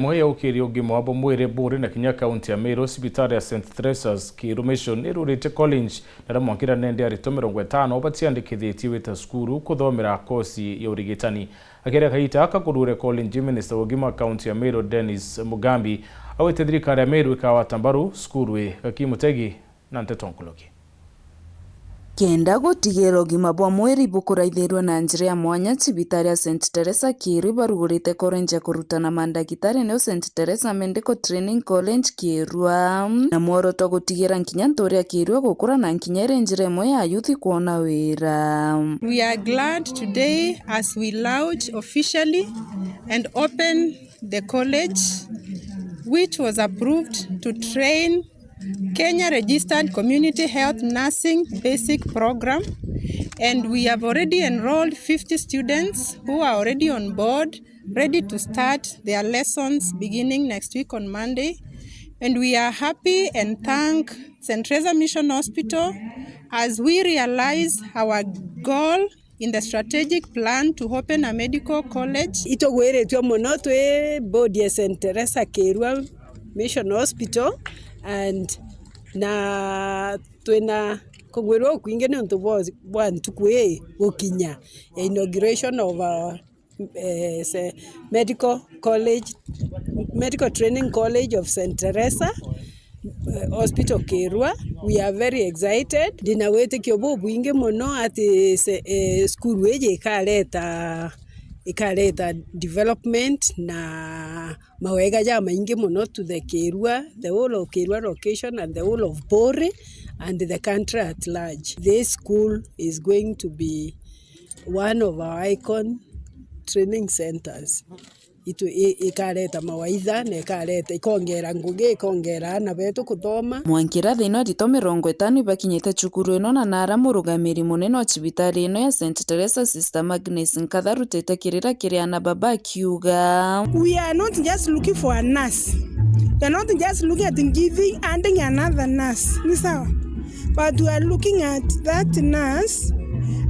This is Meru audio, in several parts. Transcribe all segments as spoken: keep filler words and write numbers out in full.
Imwe ya ukiria ugima bwa mwiri buri na kinya kaunti ya Meru, cibitari ya Saint Teresa's Kiiru Mission irurite college, na aria mwanka ira nandi aritwa mirongo itano batiandikithitie gwita cukuru kuthomera kosi ya urigitani. Akiaria kaita aka kurure college, minister wa ugima kaunti ya Meru Dennis Mugambi augite thirikari ya Meru ikawata mbaru cukuru ii. Gaki Mutegi na nteto nkuruki. Kenda gutigira ugima bwa mwiri bukuraithirua na njira ya mwanya, cibitari ya Saint Teresa Kiiru ibarugurite college ya kurutana mandagitari, niyo Saint Teresa Medical Training College Kiirua, na mworoto gutigira nkinya ntuuri ya Kiirua gukura na nkinya iri njira imwe ya youth kwona wira. We are glad today as we launch officially and open the college, which was approved to train Kenya Registered Community Health Nursing Basic Program, and we have already enrolled fifty students who are already on board, ready to start their lessons beginning next week on Monday. And we are happy and thank Saint Teresa Mission Hospital as we realize our goal in the strategic plan to open a medical college. Itugwiritue mono twi board ya Saint Teresa Kiirua Mission Hospital, and na twina kugwirua ukwingi niuntu bwa, bwa ntuku ii gukinya ya inauguration of a, eh, se-, medical college, medical training college of Saint Teresa eh, Hospital Kiirua. We are very excited. Ndina witikio bubwingi mono ati se-, eh, cukuru iji ikareta, ikareta development na mawega jamaingi mono to the Kiirua, the whole of Kiirua location and the whole of Buuri and the country at large. This school is going to be one of our icon training centers. Itu-, i-, ikareta mawaitha na ikareta, ikongera ngugi, ikongera aana betu kuthoma. Mwanka ira thiina aritwa mirongo itano ibakinyite cukuru ino, na nara murugamiri munene wa cibitari ino ya Saint Teresa, Sister Agnes Nkatha, arutite kirira kiri aana baba akiuga, We are not just looking for a nurse. We are not just looking at giving, adding another nurse. Ni sawa? But we are looking at that nurse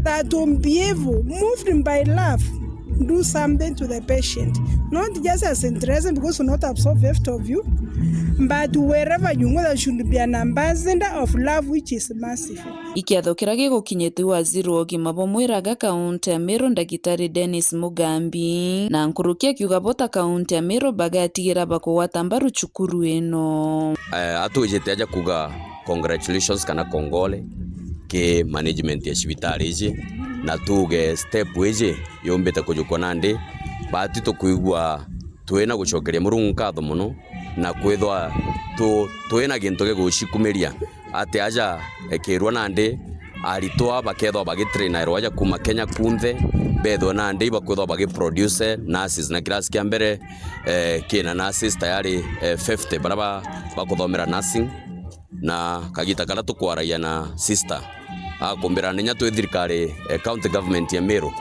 that will be able, moved by love, do something to the patient. Not just as interesting because we not absolve every of you, but wherever you go, there should be an ambassador of love which is merciful. Ikiatho kiria gigukinyite waziri wa ugima bwa mwiri aga kaunti ya Meru, Ndagitari Dennis Mugambi, na nkuruki akiuga bo ta kaunti ya Meru bagatigira bakugwata mbaru cukuru ino. Eh, atwijite aja kuga congratulations kana kongole ki management ya cibitari iji, na tuuge step iji yumbite kujukwa nandi, baati tukwigua twina gucokeria Murungu nkatho mono, na kwithwa tu-, twina gintu gigucikumiria ati aja ekirwa nandi aritwa bakethwa bagitrainairwa aja kuma Kenya kunthe, bethwe nandi ibakwithwa bagiproduce nurses na kirasi kia mbere, eh, kina nurses tayari, eh, fifty baria ba-, bakuthomera nursing. Na kagita karia tukwaragia na sister, akumbira ninya twi thirikari, eh, county government ya Meru,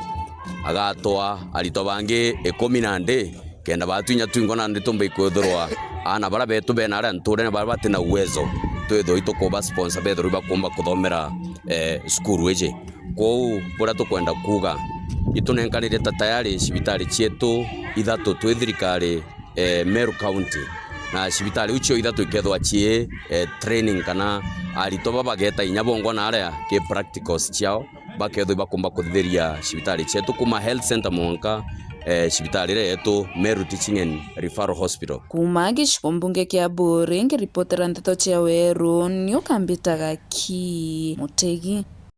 agatwa aritwa bangi ikumi nandi, kenda baatu inya twingwa nandi tumba ikwithirwa aana baria betu bena aria nturene baria batina uwezo, twithirwa itukuba sponsor bethirwa ibakumba kuthomera, eh, cukuru iji. Kwou buria tukwenda kuuga, itunenkanire ta tayari cibitari cietu ithatu twi thirikari, eh, Meru County, na cibitari iu cio ithatu ikethwa cii, eh, training kana aritwa ba bageta inya bongwa na aria ki practicals ciao, bakethwa ibakumba kuthithiria cibitari cietu kuma health center mwanka, eh, cibitari iria yetu Meru Teaching and Referral Hospital. Kuma gicigo mbunge kia Buuri, ngiripotera nteto cia Weru, ni ukambitaga ki Mutegi.